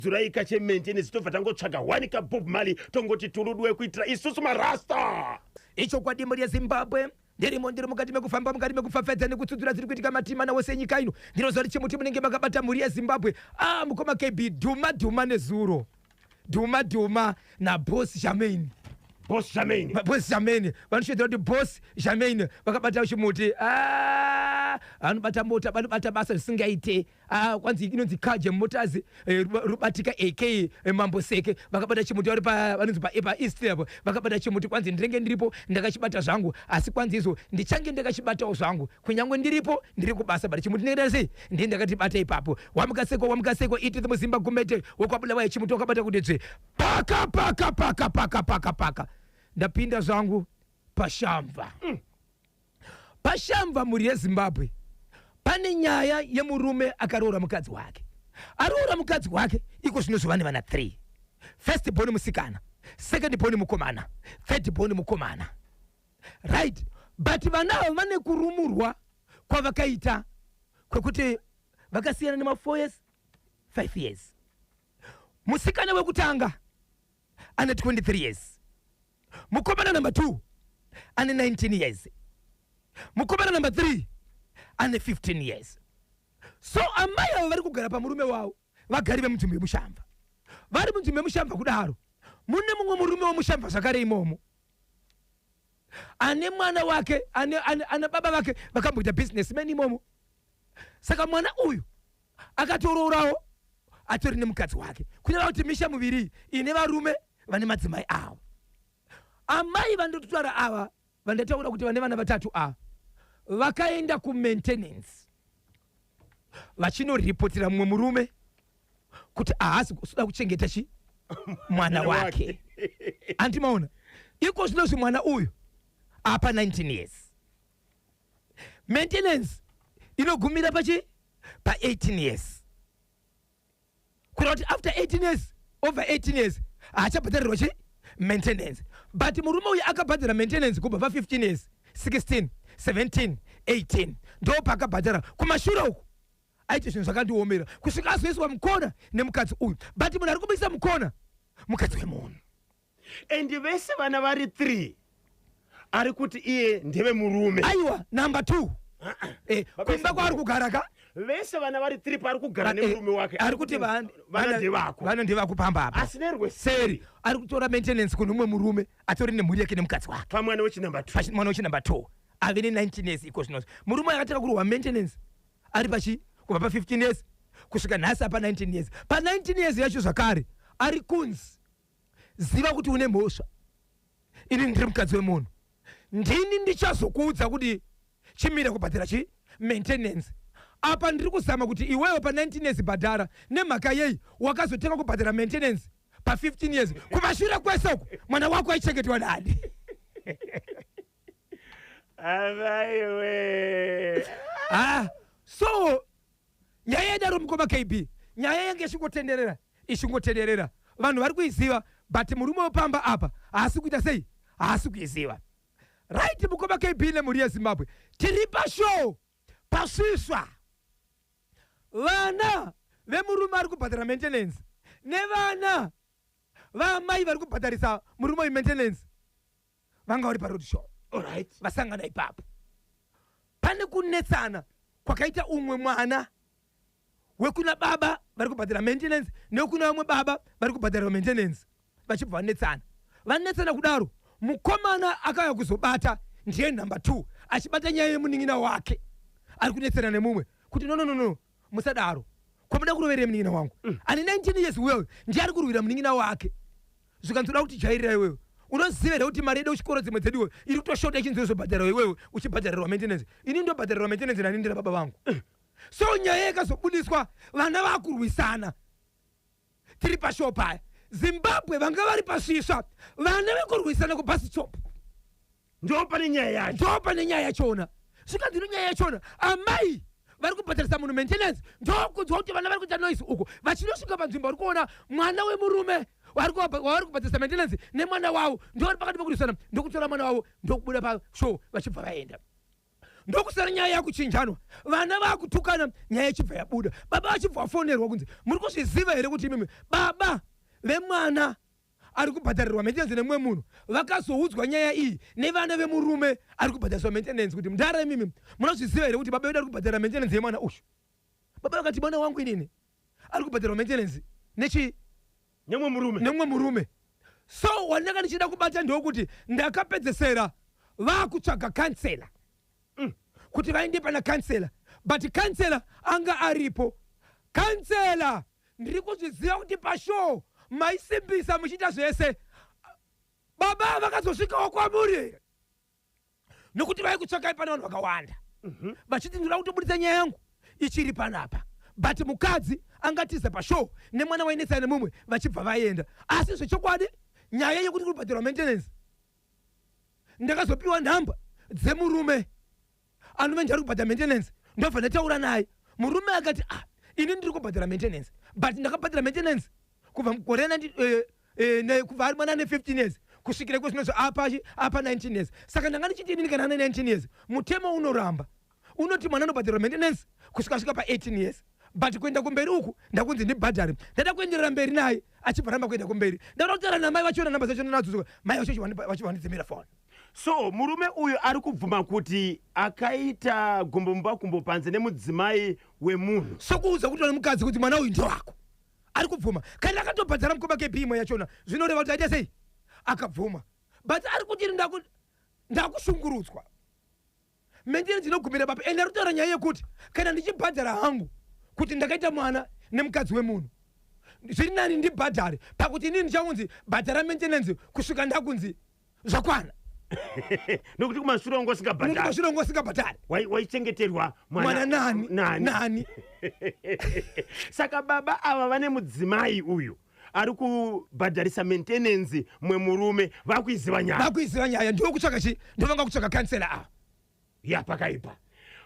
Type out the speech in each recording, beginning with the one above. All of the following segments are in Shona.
Dzuraika chemaintenance, tobva tangotsvaga one kaBob Marley, tongoti turudwe kuitira isusu marasta. Ichokwadi, mhuri yeZimbabwe, ndirimo, ndiri mukati mekufamba, mukati mekupfapfaidza nekutsudzura dziri kuitika matima wose enyika ino. Ndinoziva kuti chimuti munenge makabata, mhuri yeZimbabwe. A mukoma KB, dhuma dhuma nezuro, dhuma dhuma naBoss Jamain. Boss Jamain. Boss Jamain, vanosvedza kuti Boss Jamain vakabata chimuti. Ah, vanobata mota, vanobata basa zvisingaite. Ah, kwanzi inonzi Kaje Motors, Rubatika ak Mambo Seke, vakabata chimuti vari vanonzi paEast apo. Vakabata chimuti, kwanzi ndinenge ndiripo ndakachibata zvangu, asi kwanzi izvo ndichange ndakachibatawo zvangu kunyange ndiripo, ndiri kubasa, but chimuti ndinenge sei, ndiye ndakatibata ipapo. Wamukaseko, wamukaseko iti muzimba gumete wekwaBulawayo, chimuti wakabata kuti dzve, paka paka paka paka paka paka. Ndapinda zvangu paShamva. PaShamva, mhuri yeZimbabwe, pane nyaya yemurume akaroora mukadzi wake. Aroora mukadzi wake, iko zvino zvova nevana 3: first born musikana, second born mukomana, third born mukomana, right? But vana ava vane kurumurwa kwavakaita kwekuti vakasiyana nema4 years, 5 years. Musikana wekutanga ane 23 years, mukomana number 2 ane 19 years, mukomana number 3 ane 15 years. So amai ava vari kugara pamurume wavo, vagari vemunzvimbo yemuShamva. Vari munzvimbo yemuShamva kudaro, mune mumwe murume wemuShamva zvakare imomo ane mwana wake, ane baba vake vakamboita businessman imomo. Saka mwana uyu akatorourawo, atori nemukadzi wake. Kureva kuti misha muviri ine varume vane madzimai avo. Amai vandototaura ava, vandataura kuti vane vana vatatu ava, vakaenda kumaintenance vachinoripotera mumwe murume kuti haasi kuda kuchengeta chi mwana wake. Andimaona iko zvinozvi mwana uyu apa 19 years, maintenance inogumira pachi pa18 years, kureva kuti after 18 years, over 18 years, haachabhadharirwa chi maintenance. But murume uyu akabhadhara maintenance kubva pa15 years, 16, 17, 18, ndo paakabhadhara. Kumashure uku aiti zvinhu zvakandiomera kusvika azoiswa mukona nemukadzi uyu. But munhu ari kubisa mukona mukadzi wemunhu. And vese vana vari 3 ari kuti iye ndevemurume. Aiwa, number 2, kumba kwaari kugara ka. Vese vana vari 3 paari kugara nemurume wake, ari kuti vana ndevako. Vana ndevako pamba apa. Asi nerweseri seri ari kutora maintenance kune umwe murume atori nemhuri yake nemukadzi wake. Pamwana wechinumber 2. Mwana wechinumber 2 ave ne19 years iko zvinozvi. Murume uyu akatanga kurwa maintenance ari pachi kubva pa15 years kusvika nhasi apa 19 years. Pa19 years yacho zvakare ari kunzi, "Ziva kuti une mhosva, ini ndiri mukadzi wemunhu, ndini ndichazokuudza kuti chimira kubhadhara chi maintenance. Apa ndiri kuzama kuti iwewe pa19 years bhadhara. Nemhaka yei wakazotenga kubhadhara maintenance pa15 years? Kumashure kwese uku mwana wako aichengetwa nani?" Avaiwe. Ah, so nyaya yadaro, mukoma KB, nyaya yange ichingotenderera, ichingotenderera, vanhu vari kuiziva, but murume wepamba apa haasi kuita sei, haasi kuiziva, right? Mukoma KB nemhuri yeZimbabwe, tiri pashow pasvisva. Vana vemurume ari kubhadhara maintenance nevana vaamai vari kubhadharisa murume uyu maintenance vanga vari paroad show. Vasangana ipapo, pane kunetsana kwakaita umwe mwana wekuna baba vari kubhadhara maintenance nekuna vamwe baba vari kubhadhara maintenance, vachibva vanetsana. Vanetsana kudaro, mukomana akauya kuzobata ndiye number 2, achibata nyaya yemunin'ina wake ari kunetsana nemumwe kuti, "No, no, no, no, musadaro. Kwamuda kuroverera munin'ina wangu ane 19 years?" Uyoyo ndiye ari kurwira munin'ina wake. Zvikanzi, "Uda kuti jairira iwewe? Unoziva here kuti mari yedu kuchikoro dzimwe dzeduwe iri kutoshota, ichinzi uzobhadhara iwewe uchibhadharirwa maintenance?" "Ini ndobhadharirwa maintenance nani? Ndira baba vangu." So nyaya yakazobudiswa, vana vakurwisana. Tiri pashow paya, Zimbabwe, vanga vari pasvisva, vana vekurwisana kubus stop. Ndo pane nyaya yacho. Ndo pane nyaya yachona. Zvikanzi ino nyaya yachona, amai vari kubhadharisa munhu maintenance, ndokunzwa kuti vana vari kuita noise uko. Vachinosvika panzvimbo, vari kuona mwana wemurume wavari kubhadharisa maintenance nemwana wavo ndo vari pakati pekurwisana, ndokutora mwana wavo, ndokubuda pashow, vachibva vaenda. Ndokusara nyaya yakuchinjanwa, vana vakutukana, nyaya ichibva yabuda, baba vachibva vafonerwa kunzi, "Muri kuzviziva here kuti imimi baba vemwana ari kubhadharirwa maintenance nemumwe munhu?" Vakazoudzwa nyaya iyi nevana vemurume ari kubhadhariswa maintenance kuti, "Mudhara, imimi munozviziva here kuti baba vedu ari kubhadharira maintenance yemwana uyu?" Baba vakati, "Mwana wangu inini ari kubhadharirwa maintenance nechii?" Nemwe murume. Nemumwe murume. So wandanga ndichida kubata ndokuti ndakapedzesera vakutsvaga kansela kuti vaende pana kansela, but kansela anga aripo. Kansela, ndiri kuzviziva kuti pashow maisimbisa muchiita zvese. Baba vakazosvikawo kwamuri here? Nokuti vaikutsvakai pane vanhu vakawanda vachiti, "Ndinoda kutobudisa nyaya yangu ichiri panapa." But mukadzi angatiza pashow nemwana wainetsana nemumwe, vachibva vaenda. Asi zvechokwadi, nyaya yekuti kuri kubhadharwa maintenance, ndakazopiwa nhamba dzemurume anove ndiari kubhadhara maintenance. Ndobva ndataura naye. Murume akati, "Ah, ini ndiri kubhadhara maintenance, but ndakabhadhara maintenance kubva mugore kubva ari mwana ane 15 years kusvikira iko zvinozvo apa 19 years. Saka ndanga ndichiti inini kana ane 19 years, mutemo unoramba unoti mwana anobhadharwa maintenance kusvika svika pa18 years, but kuenda kumberi uku ndakunzi ndibhadhare." Ndada kuenderera mberi naye, achibva ramba kuenda kumberi. Ndada kutaura namai vachona, namba dzachona nadzo, mai vacho vachibva vandidzimira foni. So murume uyu ari kubvuma kuti akaita gumbo mumba gumbo panze nemudzimai wemunhu. Sokuudza kuti ane mukadzi kuti mwana uyu ndewako, ari kubvuma. Kana akatobhadhara mukoma kepimo yachona, zvinoreva kuti aita sei? Akabvuma. But ari kuti, "Ndakushungurudzwa, maintenance inogumira papi?" Ende ari kutaura nyaya yekuti kana ndichibhadhara hangu kuti ndakaita mwana nemukadzi wemunhu, zviri nani ndibhadhare pakuti inini ndichaunzi bhadhara maintenance kusvika ndakunzi zvakwana. Nokuti kumashure wangu usingabhadhari. Kumashure wangu usingabhadhari. Waichengeterwa mwana nani? Nani? Nani? Saka baba ava vane mudzimai uyu ari kubhadharisa maintenance mwe murume, vakuiziva nyaya. Vakuiziva nyaya. Ndiwo kutsvaka chi, ndovanga kutsvaka kansela ava. Ya, pakaipa.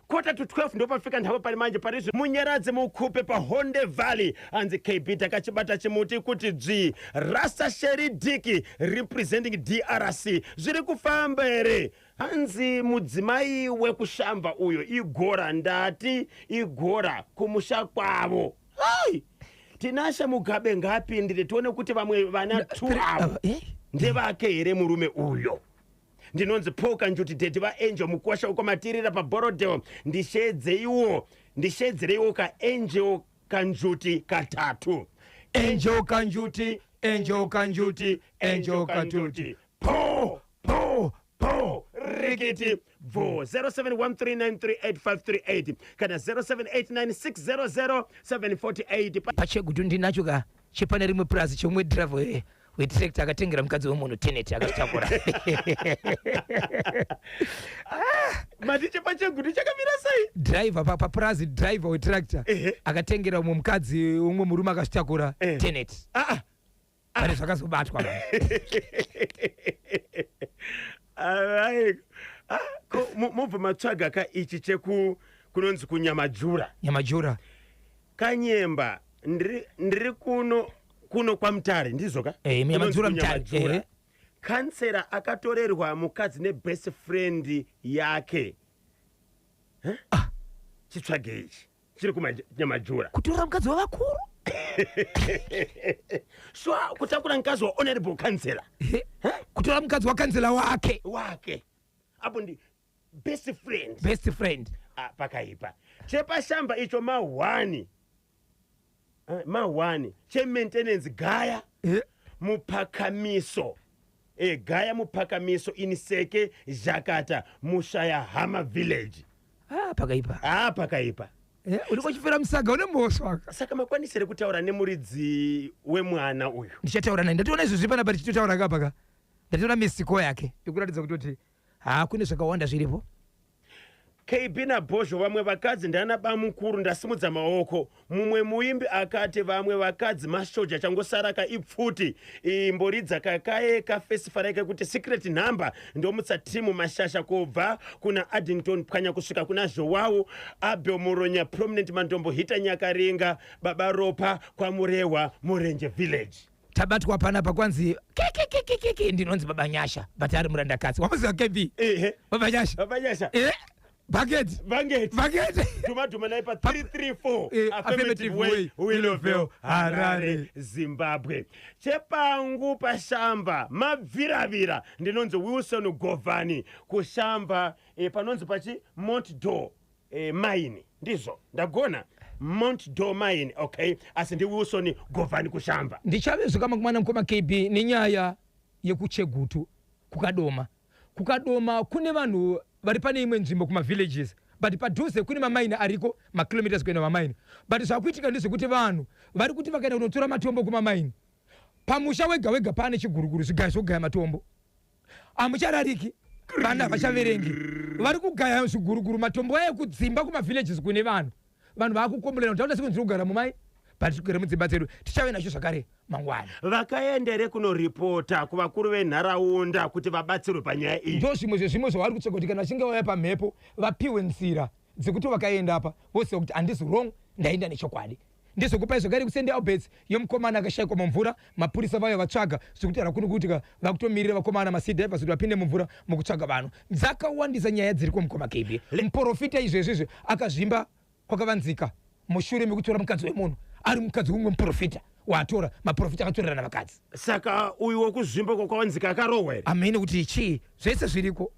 11:45 ndopafika ndavo pari manje parizvi. Munyaradze Mukupe paHonde Valley, anzi, "KB, takachibata chimuti kuti dzvi. Rasta Sheri Diki representing DRC, zviri kufamba here?" Hanzi mudzimai wekushamba uyo igora, ndati igora kumusha kwavo. Hai, Tinashe Mugabe ngaapindire tione kuti vamwe vana two avo ndevake here murume uyo. Ndinonzi Paul Kanjuti, daddy vaAngel Mukwasha wekwaMatirira paBorodale. Ndishedzeiwo, ndishedzereiwo kaAngel Kanjuti katatu. Angel Kanjuti, Angel Kanjuti, Angel Kanjuti. Po po po, rikiti bvo. 0713938538 kana 0789600748. Pachegutu ndinacho ka chepane rimwe purazi chomwe driver wetractor akatengera mukadzi wemunhu tenet, akazvitakura. Mati chepachegutu chakamira sei? Driver papurazi, driver wetractor akatengera umwe mukadzi, umwe murume akazvitakura tenet. Pane zvakazobatwa manje. Alright. Ah, ko mobva matsvaga ka ichi cheku kunonzi kuNyamajura. Nyamajura. Kanyemba, ndiri kuno kwaMutare, ndizvo ka? Eh, Nyamajura. Kunonzi Mutare. kuNyamajura. Kansera akatorerwa mukadzi nebest friend yake. Eh? Chitsvage ichi chiri kumaNyamajura. Kutorera mukadzi wavakuru. Swa kutakura mukadzi wahonorable kansela. Kutora mukadzi wakanzela wake. Wake apo ndi best friend. Best friend. Ah, pakaipa. Chepashamba icho ma1, ma1 chemaintenance gaya mupakamiso gaya mupakamiso iniseke jakata mushaya hama village. Ah, pakaipa. Ah, pakaipa. Uri kuchifira musaga une mhosva. Saka makwanisire kutaura nemuridzi wemwana uyu? Ndichataura naye. Ndatoona izvozvi panapa tichitotaura kapaka, ndatoona misiko yake ikuratidza kutoti ha, kune zvakawanda zviripo. KB naBhozho, vamwe vakadzi ndana bamukuru, ndasimudza maoko. Mumwe muimbi akati vamwe vakadzi mashoja, changosara kaipfuti imboridza kakaye kafesifara kekuti Secret Number. Ndomutsa timu mashasha kubva kuna Addington Pwanya kusvika kuna Zhowau Abel Muronya, Prominent Mandombo, Hita Nyakaringa, Baba Ropa kwaMurehwa, Murenje Village. Tabatwa panapa kwanzi kekekekekeke, ndinonzi Baba Nyasha, but ari murandakadzi. Wamuziva, KB? Ehe. Baba Nyasha. Baba Nyasha. Eh? Bucket. Bangeti. Bucket. Dhuma dhuma nai pa 334 Eh, Affirmative Affirmative Way, Way, Willowvale, Willowvale, Harare, Harare. Zimbabwe. Chepangu pashamba mabviravira ndinonzi Wilson Govani kushamba panonzi pachi Mont Dor mine ndizvo ndagona Mont Dor mine, okay, asi ndi Wilson Govani kushamba. Ndichave zvakamangwana mukoma KB nenyaya yekuChegutu kuKadoma. KuKadoma kune vanhu vari pane imwe nzvimbo kumavillages, but padhuze kune mamaini ariko, makilometers kuenda mamaini. But zvakuitika ndezvekuti vanhu vari kuti vakaenda kunotora matombo kumamaini, pamusha wega wega pane chiguruguru, zvigayo zvokugaya matombo. Hamucharariki, vana havachaverengi, vari kugaya zviguruguru matombo aya kudzimba kumavillages kune vanhu. Vanhu vaakukomborera kuti taona sekunzi kugara mumai, but tigere mudzimba dzedu. Tichave nacho zvakare mangwana. Vakaendere kunoripota kuvakuru venharaunda kuti vabatsirwe panyaya iyi? Ndo zvimwe zvezvimwe zvavari kutsvaga, kuti kana vachinge vauya pamhepo vapiwe nzira dzekuti vakaenda apa voziva kuti handisi wrong, ndaenda nechokwadi. Ndizvokupai zvakare kuSt Alberts yemukomana akashayikwa mumvura. Mapurisa vauya vatsvaga, zvekutaura kuri kuitika vakutomirira vakomana masea divers kuti vapinde mumvura mukutsvaga vanhu. Dzakawandisa nyaya dziri kumukoma KB. Muprofita izvezvizvi akazvimba kwakavanzika mushure mekutora mukadzi wemunhu, ari mukadzi wumwe muprofita waatora. Maprofita akatorerana vakadzi. Saka uyu wokuzvimba kwakawanzika akarohwa here? Amene kuti chii, zvese zviriko.